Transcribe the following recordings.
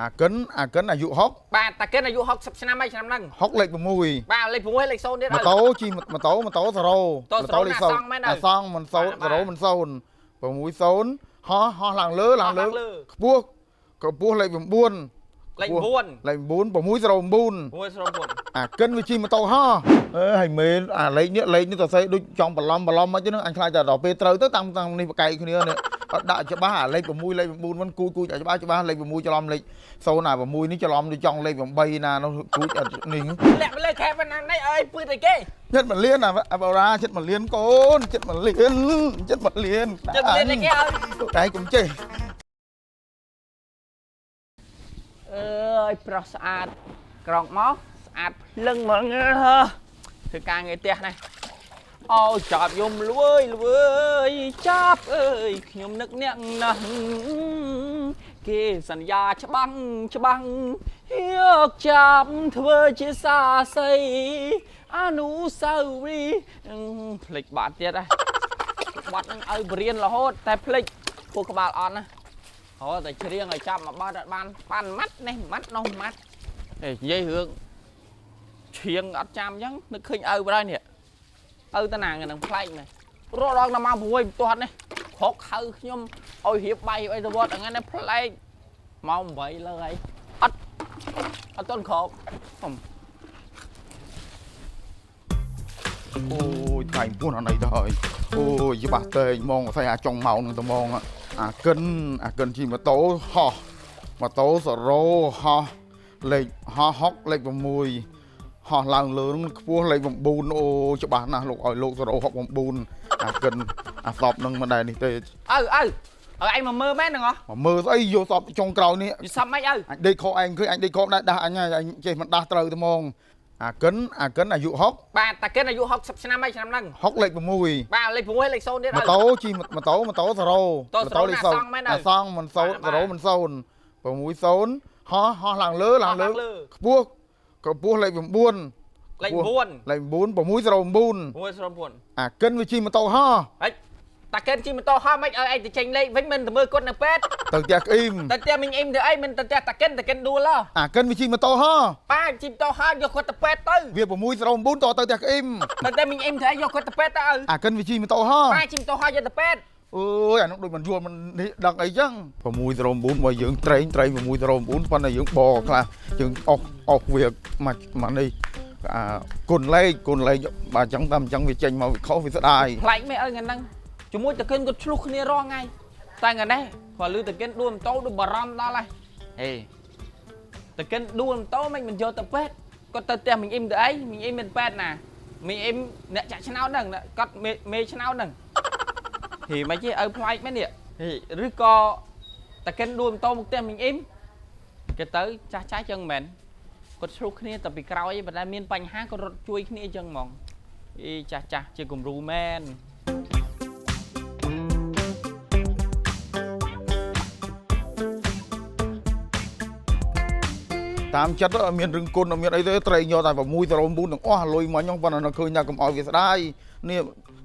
អាកិនអាកិនអាយុ60 បាទតាកិនអាយុ60ឆ្នាំហើយឆ្នាំហ្នឹង 60លេខ6 បាទលេខ6លេខ0ទៀត ម៉ូតូជិះម៉ូតូម៉ូតូ0 ម៉ូតូលេខ0មែន អាសង់មិន0 0មិន0 6 0ហោះហោះឡើងលើឡើងលើខ្ពស់កម្ពស់លេខ9 លេខ9 លេខ9 609 609 អាកិនវាជិះម៉ូតូហោះអឺហើយមេអាលេខនេះលេខនេះតសេដូចចង់បន្លំបន្លំមកហ្នឹងអញខ្លាចតែដល់ពេលត្រូវទៅតាមតាមនេះបកែកគ្នានេះអត់ដាក់ច្បាស់អាលេខ6លេខ9មិនគូចគូចឲ្យច្បាស់ច្បាស់លេខ6ច្រឡំលេខ0អា6នេះច្រឡំដូចចង់លេខ8ណានោះគូចអត់នេះ លាក់លើខែប៉ុណ្ណានេះអើយពឺតែគេ ចិត្តមួយលានអាបូរ៉ាចិត្តមួយលានកូនចិត្តមួយលានចិត្តមួយលាន ចិត្តលានតែគេអើយ តែកុំចេះ អើយប្រុសស្អាតក្រងមកស្អាតភ្លឹងហ្មងធ្វើការងារផ្ទះនេះអូចាប់យំលួយលួយចាប់អើយខ្ញុំនឹកអ្នកណាស់គេសន្យាច្បាំងច្បាំងយកចាប់ធ្វើជាសាសីអនុសាវរីយ៍ភ្លេចបាត់ទៀតហ៎បាត់នឹងឲ្យបរៀនរហូតតែភ្លេចពួកក្បាលអត់ណាហ៎តែច្រៀងឲ្យចាប់មកបាត់អត់បានប៉ាន់ម៉ាត់នេះម៉ាត់នោះម៉ាត់ហេនិយាយរឿងឈៀងអត់ចាំអញ្ចឹងនឹកឃើញឪបណ្ដោយនេះឪតាណានឹងប្លែកមែនរត់ដល់ដល់ម៉ោង6បន្ទាត់នេះក្រកខៅខ្ញុំឲ្យរៀបបាយអីទៅវត្តហ្នឹងណាប្លែកម៉ោង8លើហើយអត់អត់ទាន់ក្រក អូយថ្ងៃ9អណីទៅហើយអូយច្បាស់តែហ្មងស្អីអាចុងម៉ោងនឹងទៅហ្មងអាកិនអាកិនជិះម៉ូតូហោះម៉ូតូសរោហោះលេខហោះ6លេខ6ហោះឡើងលើនឹងខ្ពស់លេខ9អូច្បាស់ណាស់លោកឲ្យលោក069អាកិនអាសពនឹងមិនដែរនេះទេ ឪឪឪឯងមកមើលមែនហ្នឹងហ៎ មកមើលស្អីយកសពចុងក្រោយនេះ យសពមិនឪ អញដេកខកឯងឃើញអញដេកខកដែរដាស់អញហើយអញចេះមិនដាស់ត្រូវទៅហ្មងអាកិនអាកិនអាយុ60 បាទតាកិនអាយុ60ឆ្នាំហើយឆ្នាំហ្នឹង 60លេខ6 បាទលេខ6លេខ0ទៀត ម៉ូតូជិះម៉ូតូម៉ូតូសរោ ម៉ូតូលេខ0 អាសង់មិន0 0មិន0 6 0ហោះហោះឡើងលើឡើងលើខ្ពស់កម្ពស់លេខ9 លេខ9 លេខ9 609 609 អាកិនវាជិះម៉ូតូហោះ ហិចតាកិនជិះម៉ូតូហោះមិនឲ្យឯងទៅចេញលេខវិញមិនទៅមើលគាត់នៅពេទ្យ ទៅផ្ទះក្អ៊ីម ទៅផ្ទះមីងអ៊ីមទៅអីមិនទៅផ្ទះតាកិនតាកិនដួលហ៎ អាកិនវាជិះម៉ូតូហោះ បាទជិះម៉ូតូហោះយកគាត់ទៅពេទ្យទៅ វា609តទៅផ្ទះក្អ៊ីម ទៅផ្ទះមីងអ៊ីមទៅអីយកគាត់ទៅពេទ្យទៅឪ អាកិនវាជិះម៉ូតូហោះ បាទជិះម៉ូតូហោះយកទៅពេទ្យ អូយអានោះដូចមិនយល់មិននេះដឹងអីចឹង609មកយើងត្រេងត្រេង609ប៉ុន្តែយើងបខ្លះយើងអស់អស់វាមកមកនេះអាគុណលេខគុណលេខបាទអញ្ចឹងតាមអញ្ចឹងវាចេញមកវាខុសវាស្ដាយ ប្លែកមែនឪថ្ងៃហ្នឹងជាមួយតាកិនគាត់ឆ្លោះគ្នារាល់ថ្ងៃតែថ្ងៃនេះគាត់លឺតាកិនដួលម៉ូតូដូចបារម្ភដល់ហើយហេតាកិនដួលម៉ូតូមិនមិនយកទៅពេទ្យគាត់ទៅផ្ទះមីងអ៊ីមទៅអីមីងអ៊ីមមានពេទ្យណាមីងអ៊ីមអ្នកចាក់ឆ្នោតហ្នឹងគាត់មេឆ្នោតហ្នឹងហេមិនទេឪប្លែកមែននេះហេឬក៏តាកិនដួលម៉ូតូមកផ្ទះមីងអ៊ីមគេទៅចាស់ចាស់ចឹងមែនគាត់ឆ្លោះគ្នាតែពីក្រោយឯងប៉ុន្តែមានបញ្ហាគាត់រត់ជួយគ្នាចឹងហ្មងអីចាស់ចាស់ជាគំរូមែន តាមចិត្តអត់មានរឿងគុណអត់មានអីទេត្រេងយកតែ609ទាំងអស់លុយមកខ្ញុំប៉ុន្តែនៅឃើញថាកុំឲ្យវាស្ដាយនេះ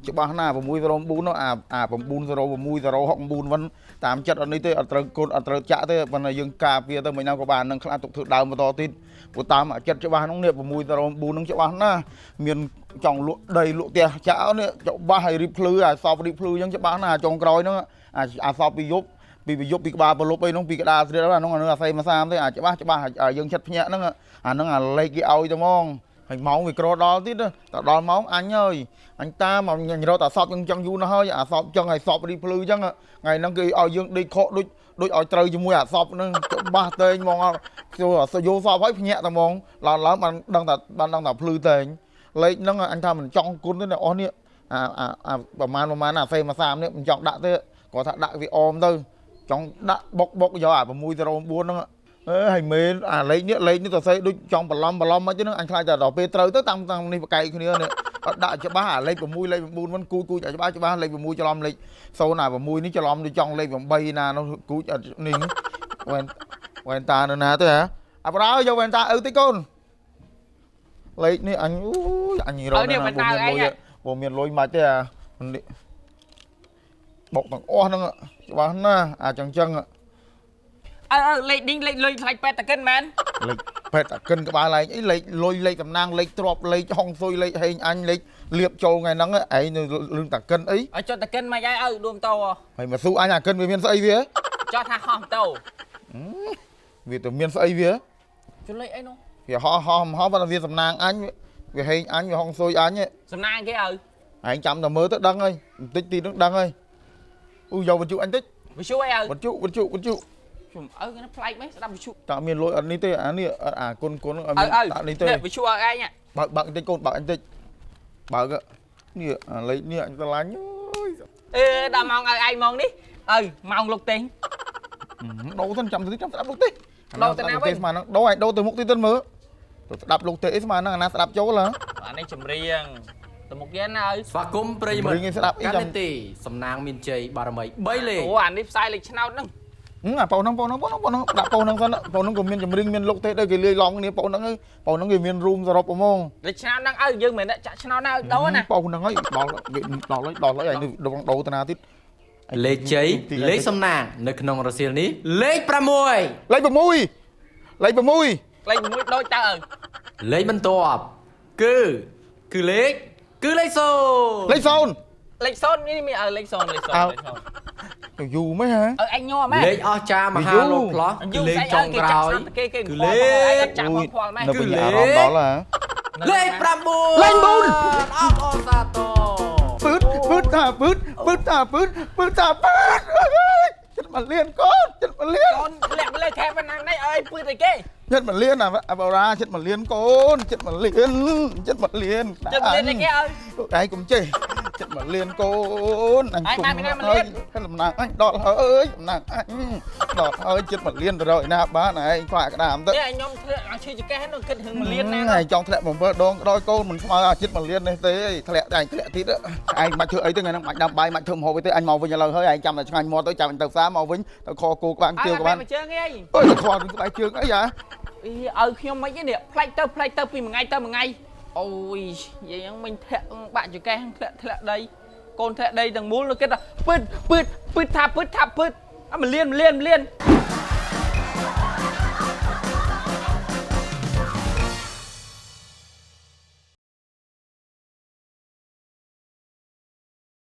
ច្បាស់ណាស់609នោះអាអា906 069វិញតាមចិត្តអត់នេះទេអត់ត្រូវគុណអត់ត្រូវចាក់ទេប៉ុន្តែយើងការពារទៅមិនណាក៏បាននឹងខ្លះទុកធ្វើដើមបន្តទៀតព្រោះតាមអាចិត្តច្បាស់នោះនេះ609នឹងច្បាស់ណាស់មានចង់លក់ដីលក់ផ្ទះចាក់នេះច្បាស់ឲ្យរៀបភ្លឺអាសពរៀបភ្លឺអញ្ចឹងច្បាស់ណាស់អាចុងក្រោយហ្នឹងអាអាសពពីយប់ពីប្រយុទ្ធពីក្បាលប្រលប់អីហ្នឹងពីក្តារស្រៀលហ្នឹងអាហ្នឹងអាស័យមួយសាមទេអាចច្បាស់ច្បាស់យើងចិត្តភ្ញាក់ហ្នឹងអាហ្នឹងអាលេខគេឲ្យទៅហ្មងហើយម៉ោងវាក្រដល់ទៀតតែដល់ម៉ោងអញហើយអញតាមអញរត់អាសពអញ្ចឹងយូរណាស់ហើយអាសពអញ្ចឹងហើយសពរីភ្លឺអញ្ចឹងថ្ងៃហ្នឹងគេឲ្យយើងដេកខកដូចដូចឲ្យត្រូវជាមួយអាសពហ្នឹងច្បាស់តែហ្មងចូលយកសពហើយភ្ញាក់តែហ្មងឡើងឡើងបានដឹងតែបានដឹងតែភ្លឺតែលេខហ្នឹងអញថាមិនចង់គុណទេអ្នកអស់នេះអាអាប្រហែលប្រហែលអាសេមួយសាមនេះមិនចង់ដាក់ទេគាត់ថាដាក់វាអមទៅចង់ដាក់បុកបុកយកអា609ហ្នឹងអឺហើយមេអាលេខនេះលេខនេះតសេដូចចង់បន្លំបន្លំមកហ្នឹងអញខ្លាចតែដល់ពេលត្រូវទៅតាមតាមនេះបកែកគ្នានេះអត់ដាក់ច្បាស់អាលេខ6លេខ9មិនគូចគូចឲ្យច្បាស់ច្បាស់លេខ6ច្រឡំលេខ0អា6នេះច្រឡំដូចចង់លេខ8ណានោះគូចអត់នេះវ៉ែនវ៉ែនតានៅណាទៅហ៎អាបរោយកវ៉ែនតាឪតិចកូនលេខនេះអញអូយអញរកណាមានលុយព្រោះមានលុយមិនទេអានេះបុកទាំងអស់ហ្នឹងច្បាស់ណាស់អាចឹងចឹង ឪ អើអើលេខឌីងលេខលុយថ្លៃពេទ្យតាកិនមែន លេខពេទ្យតាកិនក្បាលឯងអីលេខលុយលេខតំណាងលេខទ្របលេខហុងស៊ុយលេខហេងអញលេខលៀបចូលថ្ងៃហ្នឹងឯងនៅរឿងតាកិនអី ឲ្យចុះតាកិនមកឯងឪដួមតោ ហើយមកស៊ូអញអាកិនវាមានស្អីវា ចុះថាហោះម៉ូតូ វាទៅមានស្អីវា ជុលលេខអីនោះ វាហោះហោះហោះបើវាសំណាងអញវាហេងអញវាហុងស៊ុយអញ សំណាងគេឪ ឯងចាំតែមើលទៅដឹងហើយបន្តិចទីនឹងដឹងហើយអូយកវិទ្យុអញតិច វិសុអីឪ វិទ្យុវិទ្យុវិទ្យុ ខ្ញុំឪគេប្លែកមែនស្ដាប់វិសុ តើមានលុយអត់នេះទេអានេះអាគុណគុណអត់ ឪ មាន ឪ តានេះទេ នេះវិសុឲ្យឯង បើកបើកបន្តិចកូនបើកបន្តិចបើកនេះអាលេខនេះអញស្រឡាញ់អើយ អេដល់ម៉ោងឲ្យឯងម៉ោងនេះឪម៉ោងលោកទេង ដូរសិនចាំតិចចាំស្ដាប់លោកទេ ដូរទៅណាវិញ ស្មានហ្នឹងដូរឲ្យដូរទៅមុខតិចទៅមើលទៅស្ដាប់លោកទេអីស្មានហ្នឹងអាណាស្ដាប់ចូលហ៎ អានេះចម្រៀងទៅមុខទៀតណាឪ ស្វាគមន៍ប្រិយមិត្ត រឿងឯងស្ដាប់អីចាំ កម្មវិធីសំណាងមានជ័យបារមី3លេខ អូអានេះផ្សាយលេខឆ្នោតហ្នឹង អាប៉ៅហ្នឹងប៉ៅហ្នឹងប៉ៅហ្នឹងប៉ៅហ្នឹងដាក់ប៉ៅហ្នឹងសិនប៉ៅហ្នឹងក៏មានចម្រៀងមានលោកទេដែរគេលាយឡំគ្នាប៉ៅហ្នឹងប៉ៅហ្នឹងគេមានរូមសរុបហ្មង លេខឆ្នោតហ្នឹងឪយើងមិនមែនចាក់ឆ្នោតណាឪដូរណា ប៉ៅហ្នឹងហើយដល់ដល់ហើយដល់ហើយឯងដូរទៅណាទៀត លេខជ័យលេខសំណាងនៅក្នុងរសៀលនេះលេខ6 លេខ6លេខ6 លេខ6ដូចតើឪ លេខបន្ទាប់គឺគឺលេខគឺលេខ0 លេខ0 លេខ0នេះមានឪលេខ0លេខ0លេខ0 ទៅយូរម៉េចហ៎ ឪឯងញ័រម៉េច លេខអស្ចារ្យមហាលោកផ្លោះ យូរ គឺលេខ ស្អីឪគេ ចុងក្រោយ ចាក់ឆ្នោតគេគេ គឺ ខ្វល់ លេខ ឯងចាក់មកខ្វល់ម៉េច នៅវិញអារម្មណ៍ដល់ហ៎ លេខ9 លេខ9 អបអរសាទរ ពឺតពឺតថាពឺតពឺតថាពឺតពឺតថាពឺតចិត្តមកលៀនកូនចិត្តមកលៀន កូនលាក់លើខែប៉ុណ្ណានេះអើយពឺតែគេ ចិត្តមកលៀនអាបូរ៉ាចិត្តមកលៀនកូនចិត្តមកលៀនចិត្តមកលៀន ចិត្តលៀនតែគេឪ ឯងកុំចេះចិត្តមកលៀនកូនអញ ឯងបានពីណាមកលៀន ហើយតំណាងអញដល់ហើយតំណាងអញដល់ហើយចិត្តមកលៀនទៅរកឯណាបានឯងខ្វាក់ក្តាមទៅ នេះខ្ញុំធ្លាក់ឲ្យឈឺចង្កេះនោះគិតរឿងមលៀនណា ឯងចង់ធ្លាក់7ដងក៏ដោយកូនមិនស្មើអាចិត្តមកលៀននេះទេធ្លាក់តែឯងធ្លាក់ទៀតឯងមិនធ្វើអីទេថ្ងៃហ្នឹងបាច់ដាំបាយមិនធ្វើម្ហូបអីទេអញមកវិញឥឡូវហើយឯងចាំតែឆ្ងាញ់មាត់ទៅចាំអញទៅផ្សារមកវិញទៅខគោក្បាល អើ ទៀវក្បាល មកជើងអី អើយទៅខរឿងក្បែរជើងអីហ៎ អីឲ្យខ្ញុំមិនទេនេះផ្លាច់ទៅផ្លាច់ទៅពីមួយថ្ងៃទៅមួយថ្ងៃអូយនិយាយហ្នឹងមិញធាក់បាក់ចង្កេះធ្លាក់ធ្លាក់ដីកូនធ្លាក់ដីទាំងមូលនោះគិតថាពឹតពឹតពឹតថាពឹតថាពឹតអមលៀនមលៀនមលៀន